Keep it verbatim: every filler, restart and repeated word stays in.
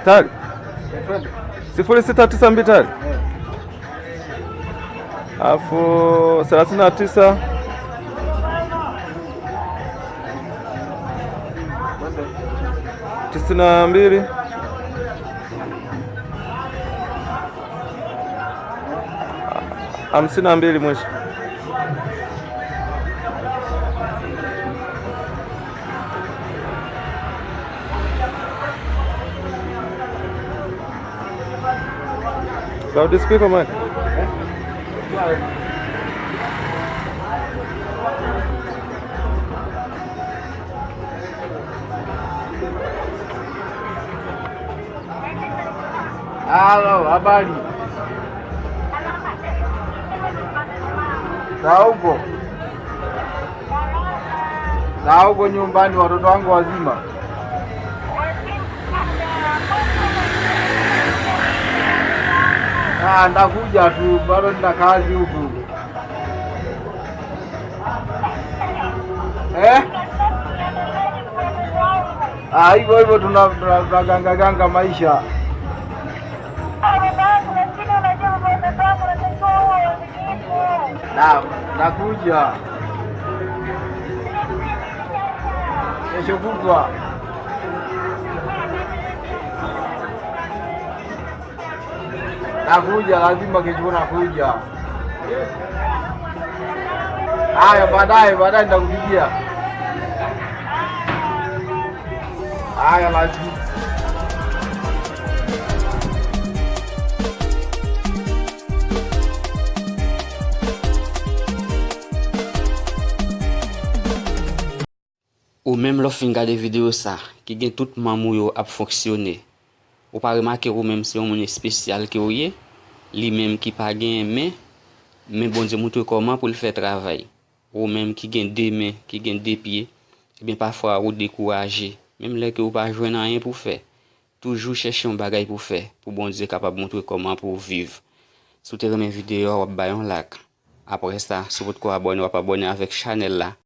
Tali. Sifuri sita tisa mbili tali. Afu thelathini na tisa, tisini na mbili, hamsini na mbili mwisho. Loudspeaker, man. Alo, habari? Za huko? Za huko nyumbani, watoto wangu wazima? Ah, ndakuja tu, bado nina kazi huku. Eh? Ah, hivyo hivyo tuna-, tuna-, tunagangaganga maisha. Na-, nakuja. Kesho kutwa. Nakuja, lazima kesho nakuja. Haya, baadaye, baadaye nitakupigia. Haya, lazima. Ou menm lè w fin gade videyo sa, ki gen tout manm ou yo ap fonksyone, ou pa remake ou menm se yon moun espesyal ke w ye, li menm ki pa gen men, men Bondye montre kòman pou l fè travay. Ou menm ki gen de men, ki gen de pye, ebyen pafwa ou dekouraje, menm lè ke w pa jwenn anyen pou fè, toujou chèche yon bagay pou fè, pou Bondye kapab montre kòman pou w viv. Si w te renmen videyo a, w ap bay yon like. Apre sa, si w potko abòne, w ap abòne avèk chanèl la.